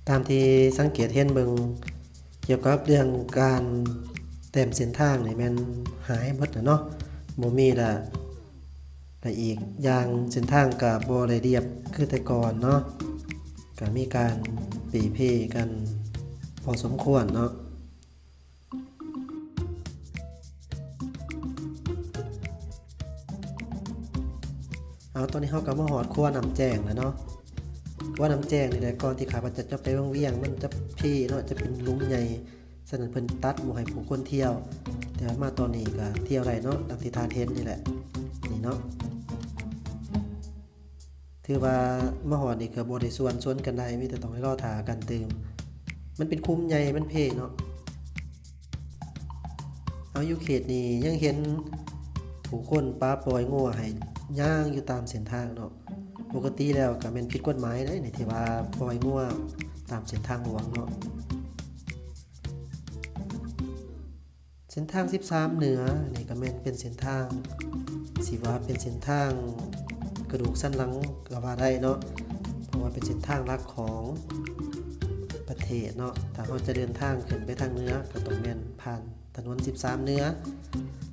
ຕາມທີ່ສັງເກດເຫັນເບິ່ງ ກ່ຽວກັບເລື່ອງການແຕ້ມເສັ້ນທາງນີ້ແມ່ນຫາຍເບິດແລ້ວເນາະ, ບໍ່ມີລະ. ແລະ ອີກຢ່າງເສັ້ນທາງກໍບໍ່ໄດ້ລຽບຄືແຕ່ກ່ອນເນາະ, ກໍມີການເປ່ເພກັນພໍສົມຄວນເນາະ. ເອົາ ຕອນນີ້ເຮົາກໍມາຮອດຂົວນ້ຳແຈ້ງແລ້ວເນາະ. ຂົວນ້ຳແຈ້ງນີ້ແຫຼະ ກ່ອນທີ່ຂ້າພະເຈົ້າຈະໄປວັງວຽງ ມັນຈະເພເນາະ, ຈະເປັນຫຼຸມໃຫຍ່, ສະນັ້ນເພິ່ນຕັດບໍ່ໃຫ້ຜູ້ຄົນທ່ຽວ, ແຕ່ວ່າມາຕອນນີ້ກໍທ່ຽວໄດ້ເນາະ, ດັ່ງທີ່ທ່ານເຫັນນີ້ແຫຼະ ນີ້ເນາະ. ຖືວ່າມາຮອດນີ້ກໍບໍ່ໄດ້ສວນ ສວນກັນໄດ້, ມີແຕ່ຕ້ອງໄດ້ລໍຖ້າກັນຕື່ມ. ມັນເປັນຂຸມໃຫຍ່ ມັນເພເນາະ. ເອົາ ຢູ່ເຂດນີ້ຍັງເຫັນຜູ້ຄົນປະປ່ອຍງົວໃຫ້ຍ່າງຢູ່ຕາມເສັ້ນທາງເນາະ. ປົກກະຕິແລ້ວກໍແມ່ນຜິດກົດໝາຍເດ້ ນີ້ ທີ່ວ່າປ່ອຍງົວຕາມເສັ້ນທາງຫຼວງເນາະ. ເສັ້ນທາງສິບສາມເໜືອນີ້ກໍແມ່ນເປັນເສັ້ນທາງ ຊິວ່າເປັນເສັ້ນທາງກະດູກສັນຫຼັງກໍວ່າໄດ້ເນາະ, ເພາະວ່າເປັນເສັ້ນທາງຫຼັກຂອງປະເທດເນາະ. ຖ້າເຮົາຈະເດີນທາງຂຶ້ນໄປທາງເໜືອ ກໍຕ້ອງແມ່ນຜ່ານຖະໜົນສິບສາມເໜືອ,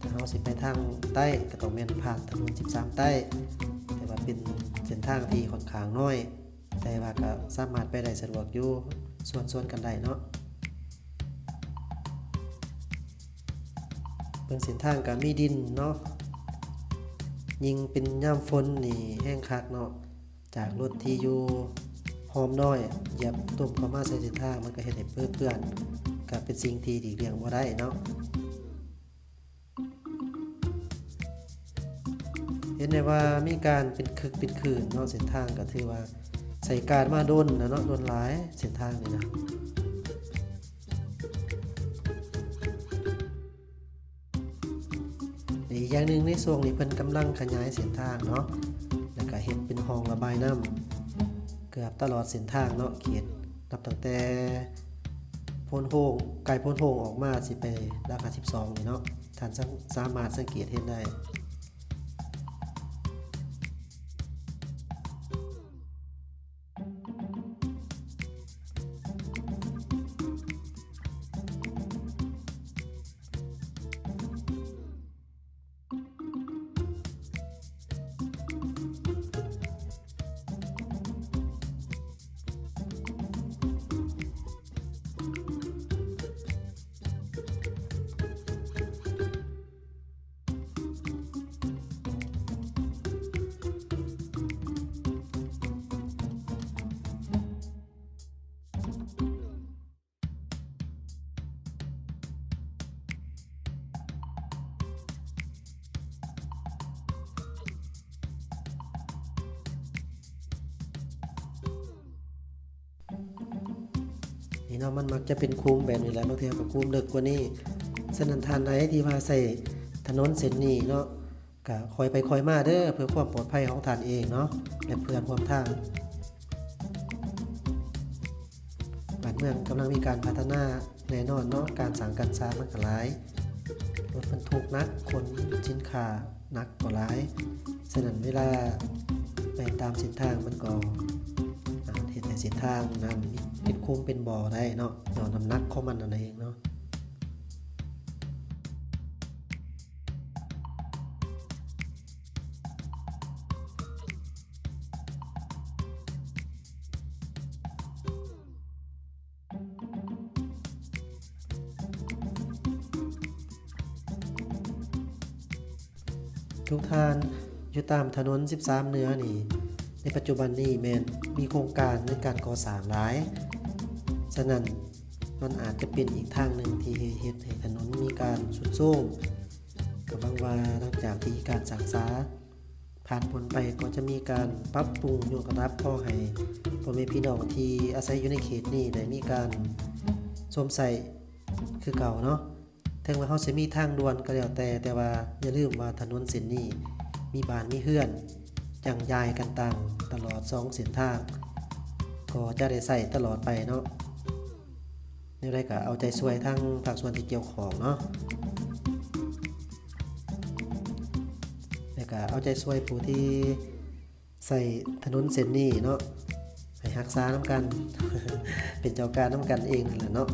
ຖ້າເຮົາຊິໄປທາງໃຕ້ ກໍຕ້ອງແມ່ນຜ່ານຖະໜົນສິບສາມໃຕ້. ແຕ່ວ່າເປັນເສັ້ນທາງທີ່ຂ້ອນຂ້າງນ້ອຍ ແຕ່ວ່າກໍສາມາດໄປໄດ້ສະດວກຢູ່, ສວນໆກັນໄດ້ເນາະ. ເບິ່ງເສັ້ນທາງກໍມີດິນເນາະ, ຍິ່ງເປັນຍາມຝົນນີ້ແຮງຄັກເນາະ, ຈາກລົດທີ່ຢູ່ຮ່ອມນ້ອຍ ຢຽບຕົມເຂົ້າມາໃສ່ເສັ້ນທາງ ມັນກໍເຮັດໃຫ້ເປິເປື້ອນ, ກໍເປັນສິ່ງທີ່ຫຼີກລ່ຽງບໍ່ໄດ້ເນາະ. ເຫັນໄດ້ວ່າມີການເປັນຄຶກເປັນຄື້ນເນາະ, ເສັ້ນທາງກໍຖືວ່າໃຊ້ການມາດົນແລ້ວເນາະ, ດົນຫຼາຍເສັ້ນທາງນີ້ນະ. ແລະ ອີກຢ່າງໜຶ່ງ ໃນຊ່ວງນີ້ເພິ່ນກຳລັງຂະຫຍາຍເສັ້ນທາງເນາະ, ແລ້ວກໍເຮັດເປັນຮ່ອງລະບາຍນ້ຳເກືອບຕະຫຼອດເສັ້ນທາງເນາະ, ເຂດນັບຕັ້ງແຕ່ໂພນໂຮງ, ກາຍໂພນໂຮງອອກມາ ຊິໄປຫຼັກຫ້າສິບສອງນີ້ເນາະ, ທ່ານສາມາດສັງເກດເຫັນໄດ້. ນີ້ເນາະ, ມັນມັກຈະເປັນຂຸມແບບນີ້ແຫຼະ, ບາງເທື່ອກໍຂຸມເລິກກວ່ານີ້. ສະນັ້ນ ທ່ານໃດທີ່ວ່າໃຊ້ຖະໜົນເສັ້ນນີ້ເນາະ, ກະຄ່ອຍໄປຄ່ອຍມາເດີ ເພື່ອຄວາມປອດໄພຂອງທ່ານເອງເນາະ ແລະ ເພື່ອນຮ່ວມທາງ. ບ້ານເມືອງກຳລັງມີການພັດທະນາແນ່ນອນເນາະ, ການສ້າງການສ້າງມັນກະຫຼາຍ, ລົດບັນທຸກໜັກ ຂົນສິນຄ້າໜັກກໍຫຼາຍ, ສະນັ້ນເວລາໄປຕາມເສັ້ນທາງມັນກໍອາດເຮັດໃຫ້ເສັ້ນທາງນັ້ນເປັນຂຸມເປັນບໍ່ໄດ້ເນາະ, ຍ້ອນນ້ຳໜັກຂອງມັນນັ້ນເອງເນາະ. ທຸກທ່ານ, ຢູ່ຕາມຖະໜົນສິບສາມເໜືອນີ້ ໃນປັດຈຸບັນນີ້ແມ່ນມີໂຄງການໃນການກໍ່ສ້າງຫຼາຍ, ສະນັ້ນ ມັນອາດຈະເປັນອີກທາງໜຶ່ງທີ່ເຮັດໃຫ້ຖະໜົນມີການຊຸດໂຊມ. ກໍຫວັງວ່າຫຼັງຈາກທີ່ການສ້າງສາຜ່ານພົ້ນໄປ ກໍຈະມີການປັບປຸງຍົກລະດັບ ຂໍໃຫ້ພໍ່ແມ່ພີ່ນ້ອງທີ່ອາໄສຢູ່ໃນເຂດນີ້ໄດ້ມີການຊົມໃຊ້ຄືເກົ່າເນາະ. ເຖິງວ່າເຮົາຊິມີທາງດ່ວນກໍແລ້ວແຕ່, ແຕ່ວ່າຢ່າລືມວ່າຖະໜົນເສັ້ນນີ້ມີບ້ານມີເຮືອນຈັ່ງຢາຍກັນຕັ້ງຕະຫຼອດສອງເສັ້ນທາງ, ກໍຈະໄດ້ໃຊ້ຕະຫຼອດໄປເນາະ. ແນວໃດກໍເອົາໃຈຊ່ວຍທາງພາກສ່ວນທີ່ກ່ຽວຂ້ອງເນາະ, ແລ້ວກໍເອົາໃຈຊ່ວຍຜູ້ທີ່ ໃຊ້ຖະໜົນເສັ້ນນີ້ເນາະ, ໃຫ້ຮັກສານຳກັນ ເປັນເຈົ້າການນຳກັນເອງນັ້ນແຫຼະເນາະ.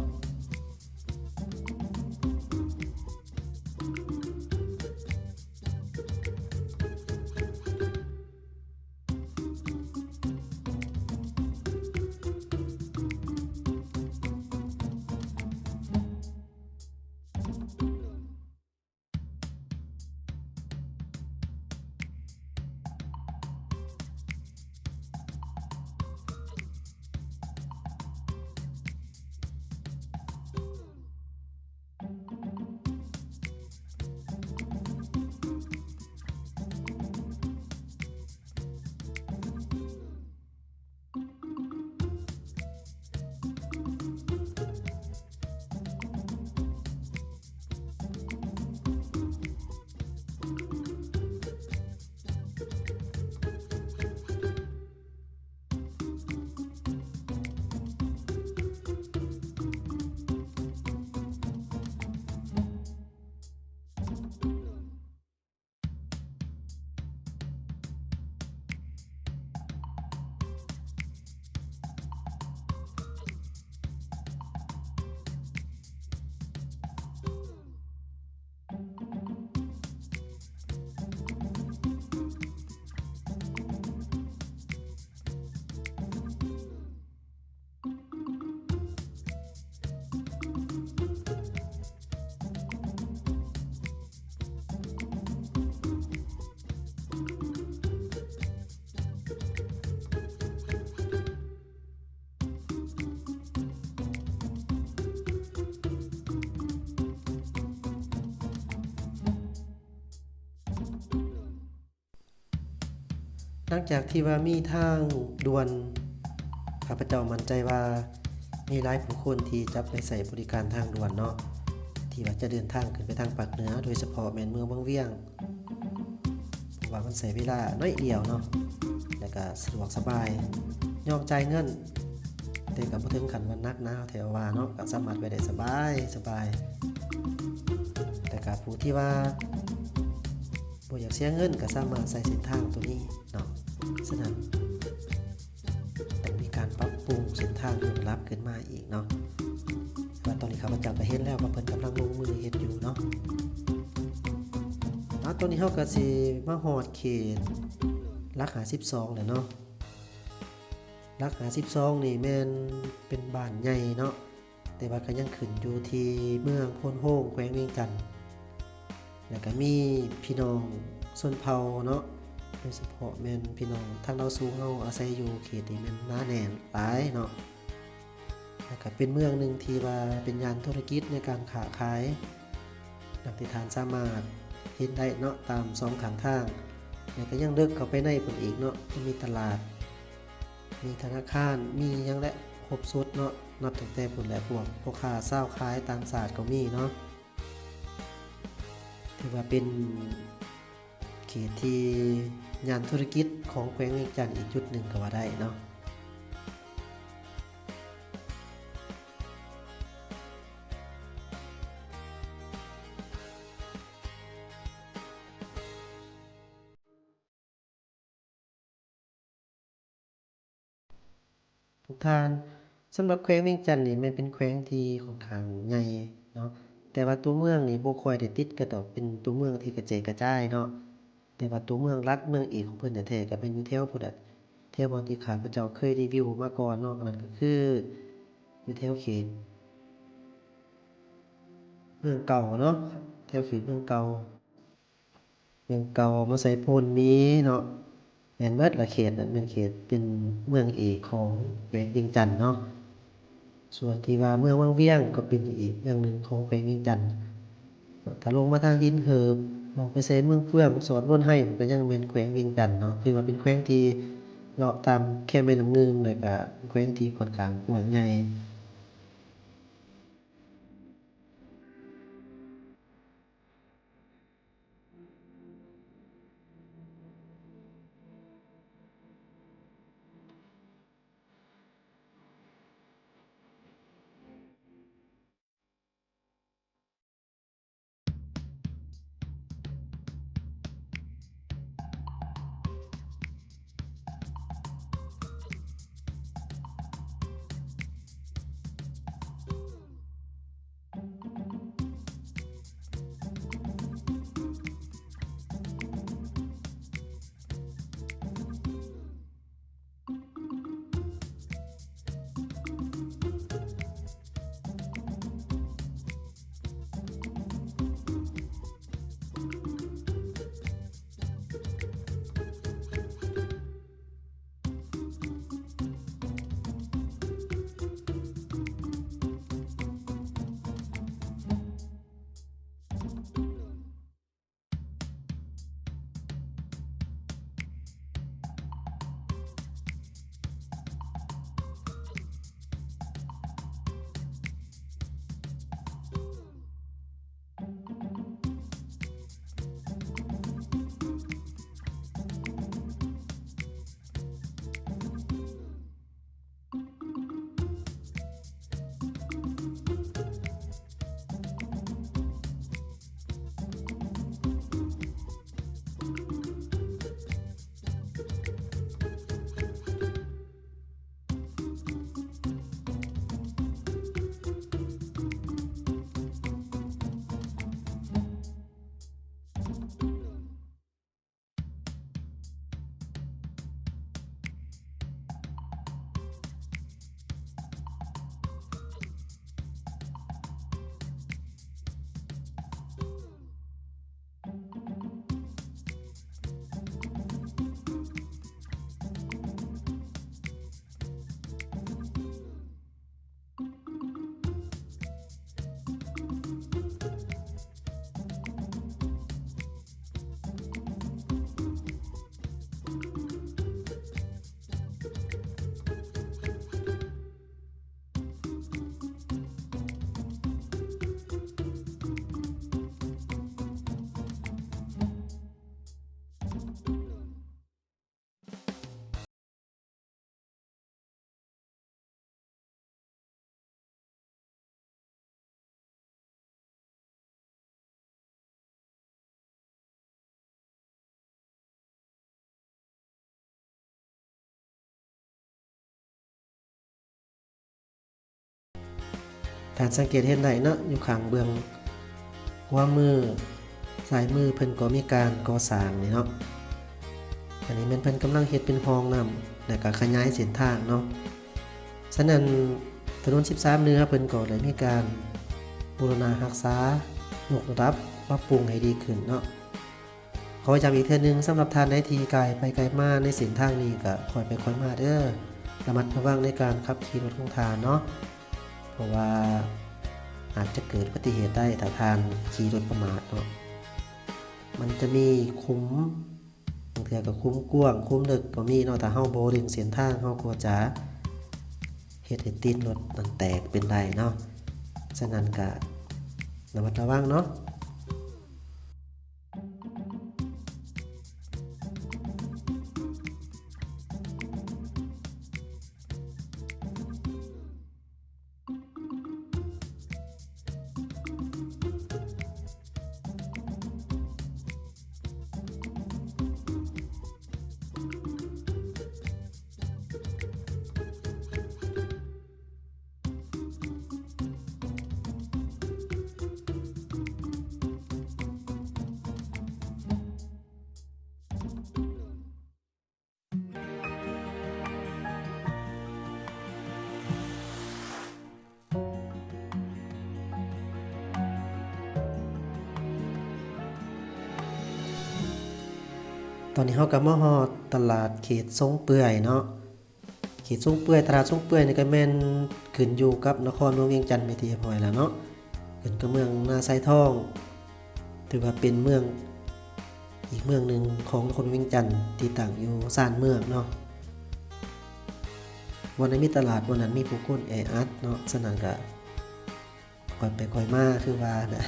ຫຼັງຈາກທີ່ວ່າມີທາງດ່ວນ, ຂ້າພະເຈົ້າໝັ້ນໃຈວ່າມີຫຼາຍຜູ້ຄົນທີ່ຈະໄປໃຊ້ບໍລິການທາງດ່ວນເນາະ, ທີ່ວ່າຈະເດີນທາງຂຶ້ນໄປທາງພາກເໜືອ, ໂດຍສະເພາະແມ່ນເມືອງວັງວຽງ, ເພາະວ່າມັນໃຊ້ເວລາໜ້ອຍດຽວເນາະ ແລະກະສະດວກສະບາຍ, ຍອມຈ່າຍເງິນ ແຕ່ກໍບໍ່ເຖິງຂັ້ນວ່າໜັກໜາແທ້ວ່າເນາະ, ກໍສາມາດໄປໄດ້ສະບາຍສະບາຍ. ແຕ່ກໍຜູ້ທີ່ວ່າບໍ່ຢາກເສຍເງິນ ກໍສາມາດໃຊ້ເສັ້ນທາງໂຕນີ້ເນາະ. ສະນັ້ນ ຕ້ອງມີການປັບປຸງເສັ້ນທາງຍົກລະດັບຂຶ້ນມາອີກເນາະ. ແຕ່ວ່າຕອນນີ້ຂ້າພະເຈົ້າກໍເຫັນແລ້ວວ່າເພິ່ນກຳລັງລົງມືເຮັດຢູ່ເນາະ. ເນາະ ຕອນນີ້ເຮົາກໍຊິມາຮອດເຂດຫຼັກຫ້າສິບສອງແລ້ວເນາະ. ຫຼັກຫ້າສິບສອງນີ້ແມ່ນເປັນບ້ານໃຫຍ່ເນາະ, ແຕ່ວ່າກໍຍັງຂຶ້ນຢູ່ທີ່ເມືອງໂພນໂຮງ ແຂວງວຽງຈັນ, ແລ້ວກໍມີພີ່ນ້ອງຊົນເຜົ່າເນາະ, ໂດຍສະເພາະແມ່ນພີ່ນ້ອງທາງລາວສູງເຮົາອາໄສຢູ່ເຂດນີ້ແມ່ນໜາແໜ້ນຫຼາຍເນາະ. ແລ້ວກໍເປັນເມືອງໜຶ່ງທີ່ວ່າເປັນຍ່ານທຸລະກິດໃນການຄ້າຂາຍ ດັ່ງທີ່ທ່ານສາມາດເຫັນໄດ້ເນາະ ຕາມສອງຂ້າງທາງ, ແລ້ວກໍຍັງເລິກເຂົ້າໄປໃນພຸ້ນອີກເນາະ, ຈະມີຕະຫຼາດ ມີທະນາຄານ ມີຫຍັງແຫຼະ ຄົບຊຸດເນາະ, ນັບຕັ້ງແຕ່ພຸ້ນແຫຼະ ພວກພໍ່ຄ້າຊາວຂາຍຕ່າງຊາດກໍມີເນາະ. ຖືວ່າເປັນເຂດທີ່ຍ່ານທຸລະກິດຂອງແຂວງວຽງຈັນອີກຈຸດໜຶ່ງກໍວ່າໄດ້ເນາະ. ທຸກທ່ານ, ສຳລັບແຂວງວຽງຈັນນີ້ແມ່ນເປັນແຂວງທີ່ຂ້ອນຂ້າງໃຫຍ່ເນາະ, ແຕ່ວ່າຕົວເມືອງນີ້ບໍ່ຄ່ອຍໄດ້ຕິດກັນດອກ, ເປັນຕົວເມືອງທີ່ກະແຈກກະຈາຍເນາະ. ແຕ່ວ່າຕົວເມືອງຫຼັກ ເມືອງເອກຂອງເພິ່ນແທ້ໆ ກໍແມ່ນຢູ່ແຖວພຸ້ນແຫຼະ, ແຖວບ່ອນທີ່ຂ້າພະເຈົ້າເຄີຍຣີວິວມາກ່ອນເນາະ, ນັ້ນກໍຄືຢູ່ແຖວເຂດເມືອງເກົ່າເນາະ, ແຖວເຂດເມືອງເກົ່າ. ເມືອງເກົ່າ ມາໄຊໂພນມີເນາະ, ແມ່ນເບິດລະເຂດນັ້ນ ແມ່ນເຂດເປັນເມືອງເອກຂອງແຂວງວຽງຈັນເນາະ. ສ່ວນທີ່ວ່າເມືອງວັງວຽງ ກໍເປັນອີກເມືອງໜຶ່ງຂອງແຂວງວຽງຈັນ. ຖ້າລົງມາທາງຫີນເຫີບ ອອກໄປໃສ່ເມືອງເຟືອງ ສອດໂນນໄຮ ມັນກໍຍັງແມ່ນແຂວງວຽງຈັນເນາະ, ຖືວ່າເປັນແຂວງທີ່ເລາະຕາມແຄມແມ່ນ້ຳງື່ມ ແລະກະແຂວງທີ່ຂ້ອນຂ້າງກວ້າງໃຫຍ່. ທ່ານສັງເກດເຫັນໄດ້ເນາະ ຢູ່ຂ້າງເບື້ອງຂວາມື ຊ້າຍມືເພິ່ນກໍມີການກໍ່ສ້າງນີ້ເນາະ. ອັນນີ້ແມ່ນເພິ່ນກຳລັງເຮັດເປັນຮ່ອງນ້ຳ ແລະກະຂະຫຍາຍເສັ້ນທາງເນາະ. ສະນັ້ນ ຖະໜົນສິບສາມເໜືອເພິ່ນກໍໄດ້ມີການບູລະນະຮັກສາ, ຍົກລະດັບ, ປັບປຸງໃຫ້ດີຂຶ້ນເນາະ. ຂໍຢ້ຳອີກເທື່ອໜຶ່ງ, ສຳລັບທ່ານໃດທີ່ກາຍໄປກາຍມາໃນເສັ້ນທາງນີ້ ກໍຄ່ອຍໄປຄ່ອຍມາເດີ້. ລະມັດລະວັງໃນການຂັບຂີ່ລົດຂອງທ່ານເນາະ, ເພາະວ່າອາດຈະເກີດອຸບັດຕິເຫດໄດ້ ຖ້າທ່ານຂີ່ລົດປະໝາດເນາະ. ມັນຈະມີຂຸມ, ບາງເທື່ອກໍຂຸມກວ້າງ, ຂຸມເລິກກໍມີເນາະ. ຖ້າເຮົາບໍ່ເລັ່ງເສັ້ນທາງ, ເຮົາກໍຈະເຮັດໃຫ້ຕີນລົດນັ້ນແຕກເປັນໄດ້ເນາະ. ສະນັ້ນກໍລະມັດລະວັງເນາະ. ຕອນນີ້ເຮົາກໍມາຮອດຕະຫຼາດເຂດຊົງເປື່ອຍເນາະ. ເຂດຊົງເປື່ອຍ, ຕະຫຼາດຊົງເປື່ອຍນີ້ກໍແມ່ນຂຶ້ນຢູ່ກັບນະຄອນຫຼວງວຽງຈັນເປັນທີ່ຮຽບຮ້ອຍແລ້ວເນາະ, ຂຶ້ນກັບເມືອງນາຊາຍທອງ, ຖືວ່າເປັນເມືອງ ອີກເມືອງໜຶ່ງຂອງນະຄອນຫຼວງວຽງຈັນ ທີ່ຕັ້ງຢູ່ຊານເມືອງເນາະ. ບ່ອນໃດມີຕະຫຼາດ ບ່ອນນັ້ນມີຜູ້ຄົນແອອັດເນາະ, ສະນັ້ນກໍຄ່ອຍໄປຄ່ອຍມາຄືວ່ານະ.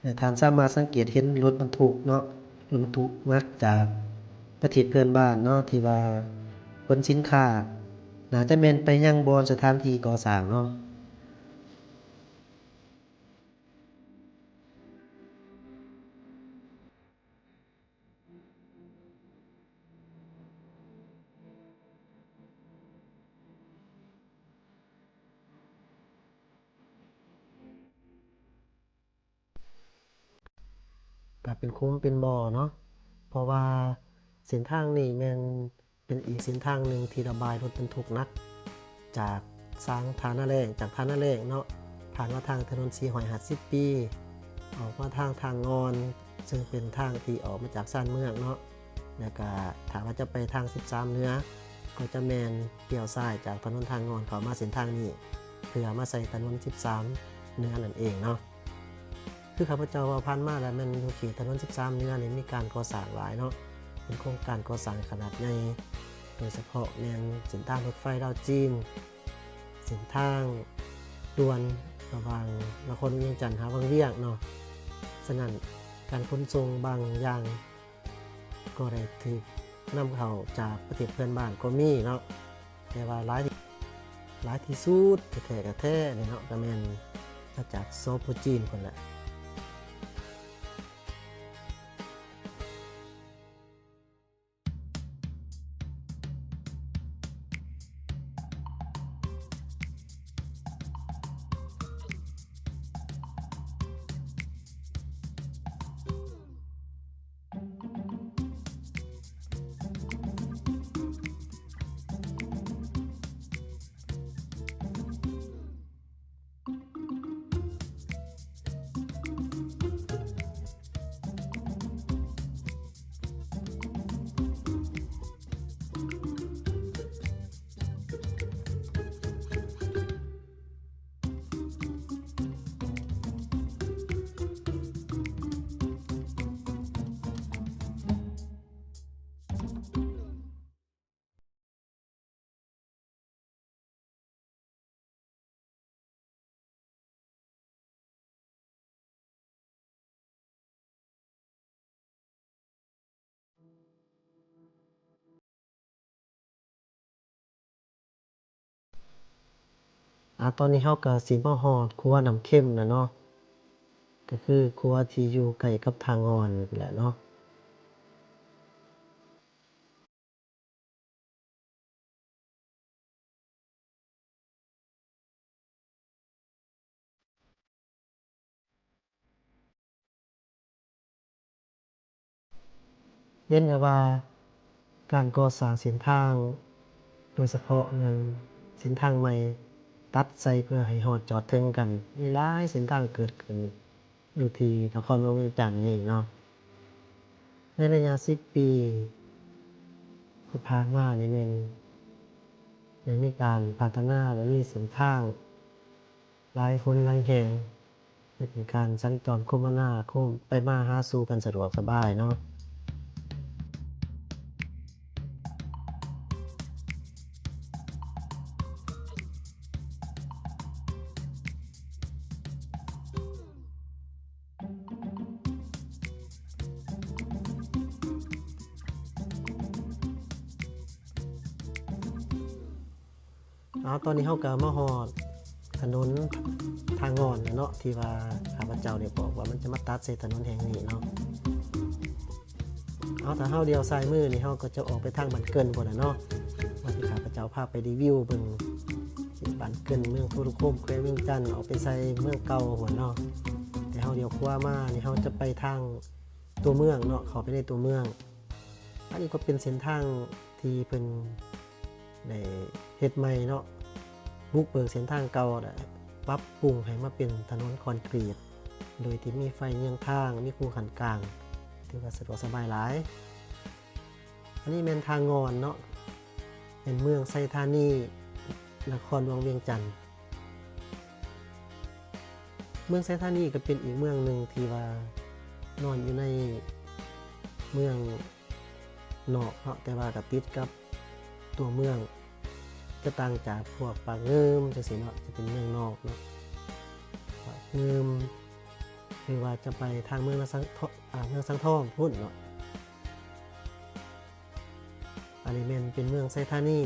ແລະ ທ່ານສາມາດສັງເກດເຫັນລົດບັນທຸກເນາະ, ລົດບັນທຸກໜັກຈາກປະເທດເພື່ອນບ້ານເນາະ ທີ່ວ່າຂົນສິນຄ້າ ໜ້າຈະແມ່ນໄປຍັງບ່ອນສະຖານທີ່ກໍ່ສ້າງເນາະ. ກໍເປັນຂຸມເປັນບໍ່ເນາະ, ເພາະວ່າເສັ້ນທາງນີ້ແມ່ນເປັນອີກເສັ້ນທາງໜຶ່ງທີ່ລະບາຍລົດບັນທຸກໜັກຈາກທາງທ່ານາແລ້ງ, ຈາກທ່ານາແລ້ງເນາະ, ຜ່ານມາທາງຖະໜົນສີ່ຮ້ອຍຫ້າສິບປີ ອອກມາທາງທ່າງ່ອນ ເຊິ່ງເປັນທາງທີ່ອອກມາຈາກຊານເມືອງເນາະ, ແລ້ວກະຖ້າວ່າຈະໄປທາງສິບສາມເໜືອ ກໍຈະແມ່ນລ້ຽວຊ້າຍຈາກຖະໜົນທ່າງ່ອນເຂົ້າມາເສັ້ນທາງນີ້ ເພື່ອມາໃສ່ຖະໜົນສິບສາມເໜືອນັ້ນເອງເນາະ. ຄືຂ້າພະເຈົ້າເວົ້າຜ່ານມາແລ້ວ ແມ່ນຢູ່ເຂດຖະໜົນສິບສາມເໜືອນີ້ມີການກໍ່ສ້າງຫຼາຍເນາະ, ເປັນໂຄງການກໍ່ສ້າງຂະໜາດໃຫຍ່ ໂດຍສະເພາະແມ່ນເສັ້ນທາງລົດໄຟລາວຈີນ, ເສັ້ນທາງດ່ວນລະຫວ່າງນະຄອນວຽງຈັນຫາວັງວຽງເນາະ. ສະນັ້ນ ການຂົນສົ່ງບາງຢ່າງກໍໄດ້ຖືກນຳເຂົ້າຈາກປະເທດເພື່ອນບ້ານກໍມີເນາະ, ແຕ່ວ່າຫຼາຍ ຫຼາຍທີ່ສຸດແທ້ໆ ກະແທ້ນີ້ເນາະ ກະແມ່ນມາຈາກ ສປ ຈີນ ພຸ້ນແຫຼະ. ອາ ຕອນນີ້ເຮົາກໍຊິມາຮອດຂົວນ້ຳເຄັມແລ້ວເນາະ, ກໍຄືຂົວທີ່ຢູ່ໃກ້ກັບທ່າງ່ອນແຫຼະເນາະ. ເຫັນແລ້ວວ່າການກໍ່ສ້າງເສັ້ນທາງ ໂດຍສະເພາະແມ່ນເສັ້ນທາງໃໝ່ຕັດໃສ່ເພື່ອໃຫ້ຮອດຈອດເຖິງກັນ ມີຫຼາຍເສັ້ນທາງເກີດຂຶ້ນ ຢູ່ທີ່ນະຄອນຫຼວງວຽງຈັນນີ້ເນາະ. ໃນໄລຍະສິບປີທີ່ຜ່ານມານີ້ແມ່ນໄດ້ມີການພັດທະນາ ແລະ ມີເສັ້ນທາງຫຼາຍຫົນຫຼາຍແຫ່ງ ເຮັດໃຫ້ການສັນຈອນຄົມມະນາຄົມໄປມາຫາສູ່ກັນສະດວກສະບາຍເນາະ. ເອົາ ຕອນນີ້ເຮົາກໍມາຮອດຖະໜົນທ່າງ່ອນແລ້ວເນາະ ທີ່ວ່າຂ້າພະເຈົ້າໄດ້ບອກວ່າມັນຈະມາຕັດໃສ່ຖະໜົນແຫ່ງນີ້ເນາະ. ເອົາ ຖ້າເຮົາລ້ຽວຊ້າຍມືນີ້ ເຮົາກໍຈະອອກໄປທາງບ້ານເກີນພຸ້ນແຫຼະເນາະ ວ່າທີ່ຂ້າພະເຈົ້າພາໄປຣີວິວເບິ່ງ ບ້ານເກີນ ເມືອງທຸລະຄົມ ແຂວງວຽງຈັນ ອອກໄປໃສ່ເມືອງເກົ່າພຸ້ນເນາະ. ແຕ່ເຮົາລ້ຽວຂວາມານີ້ ເຮົາຈະໄປທາງຕົວເມືອງເນາະ ເຂົ້າໄປໃນຕົວເມືອງ. ອັນນີ້ກໍເປັນເສັ້ນທາງທີ່ເພິ່ນໄດ້ເຮັດໃໝ່ເນາະ ບຸກເບີກເສັ້ນທາງເກົ່າ ແລະ ປັບປຸງໃຫ້ມາເປັນຖະໜົນຄອນກຣີດ ໂດຍທີ່ມີໄຟຍຽງທາງ ມີຄູ່ຂັ້ນກາງ ຖືວ່າສະດວກສະບາຍຫຼາຍ. ອັນນີ້ແມ່ນທ່າງ່ອນເນາະ ແມ່ນເມືອງໄຊທານີ ນະຄອນຫຼວງວຽງຈັນ. ເມືອງໄຊທານີກໍເປັນອີກເມືອງໜຶ່ງທີ່ວ່ານອນຢູ່ໃນເມືອງນອກເນາະ ແຕ່ວ່າກໍຕິດກັບຕົວເມືອງ ຈະຕ່າງຈາກພວກປາກງື່ມຈັ່ງຊີ້ເນາະ ຈະເປັນເມືອງນອກເນາະ ປາກງື່ມ ຫຼືວ່າຈະໄປທາງເມືອງນາສັງ ອາ ເມືອງສັງທອງພຸ້ນເນາະ. ອັນນີ້ແມ່ນເປັນເມືອງໄຊທານີ.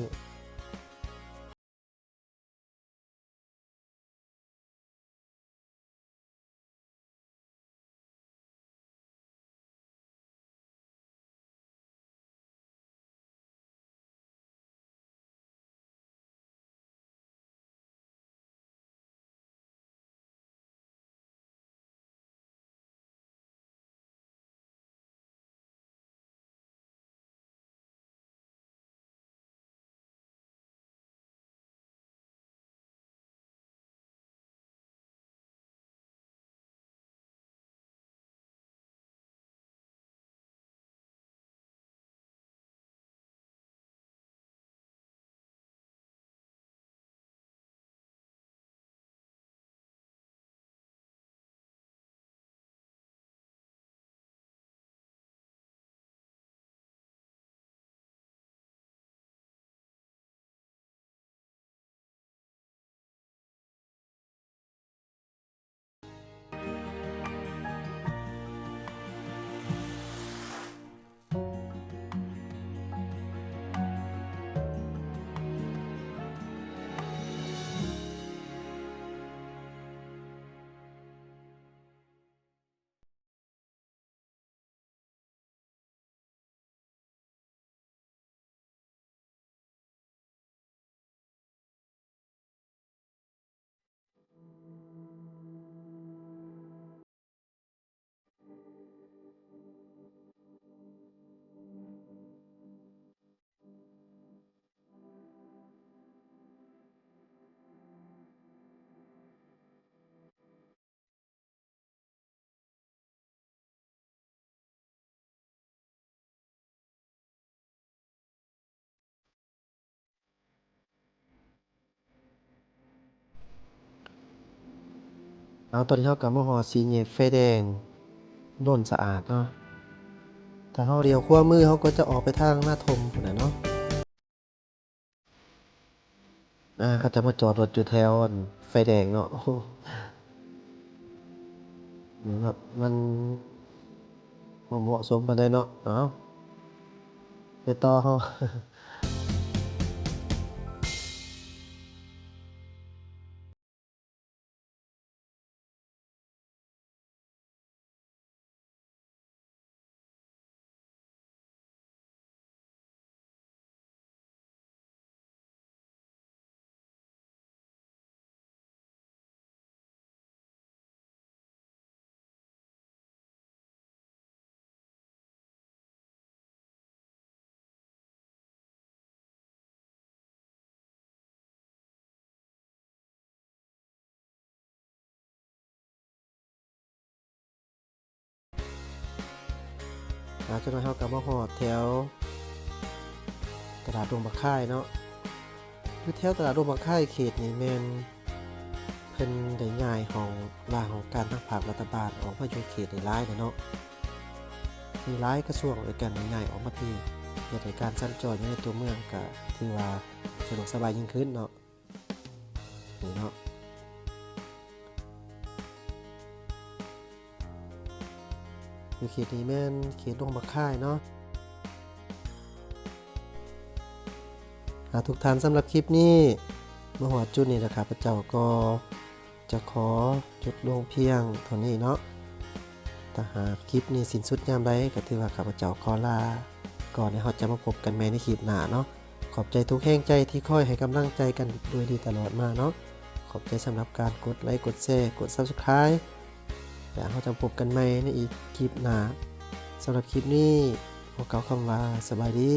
ເອົາ ຕອນນີ້ເຮົາກໍມາຮອດສີ່ແຍກໄຟແດງໂນນສະອາດເນາະ. ຖ້າເຮົາລ້ຽວຂວາມື ເຮົາກໍຈະອອກໄປທາງນາທົ່ມພຸ້ນນະເນາະ. ອ່າ ເຂົາຈະມາຈອດລົດຢູ່ແຖວອັນໄຟແດງເນາະ. ໂອ້ໂຫ ແບບມັນບໍ່ເໝາະສົມປານໃດເນາະ. ເອົ້າ ໄປຕໍ່ເຮົາ. ອ່າ ຈັກໜ້ອຍເຮົາກໍມາຮອດແຖວຕະຫຼາດດົງບັກຄາຍເນາະ. ຢູ່ແຖວຕະຫຼາດດົງບັກຄາຍເຂດນີ້ແມ່ນເພິ່ນໄດ້ຍ້າຍຫ້ອງລາຫ້ອງການທາງພາກລັດຖະບານອອກມາຢູ່ເຂດນີ້ຫຼາຍແລ້ວເນາະ. ມີຫຼາຍກະຊວງດ້ວຍກັນໄດ້ຍ້າຍອອກມາທີ່ ເຮັດໃຫ້ການສັນຈອນຢູ່ໃນຕົວເມືອງກໍຖືວ່າສະດວກສະບາຍຍິ່ງຂຶ້ນເນາະ. ນີ້ເນາະ ຢູ່ເຂດນີ້ແມ່ນເຂດດົງບັກຄາຍເນາະ. ອ່າ ທຸກທ່ານ ສຳລັບຄລິບນີ້ມາຮອດຈຸດນີ້ແລ້ວ ຂ້າພະເຈົ້າກໍຈະຂໍຢຸດລົງພຽງເທົ່ານີ້ເນາະ. ຖ້າຫາກຄລິບນີ້ສິ້ນສຸດຍາມໃດ ກໍຖືວ່າຂ້າພະເຈົ້າຂໍລາກ່ອນ ແລ້ວເຮົາຈະມາພົບກັນໃໝ່ໃນຄລິບໜ້າເນາະ. ຂອບໃຈທຸກແຮງໃຈທີ່ຄອຍໃຫ້ກຳລັງໃຈກັນໂດຍດີຕະຫຼອດມາເນາະ. ຂອບໃຈສຳລັບການກົດໄລ ກົດແຊ ກົດ Subscribe ແລະ ເຮົາຈະພົບກັນໃໝ່ໃນອີກຄລິບໜ້າ. ສຳລັບຄລິບນີ້ ຂໍກ່າວຄຳວ່າ ສະບາຍດີ.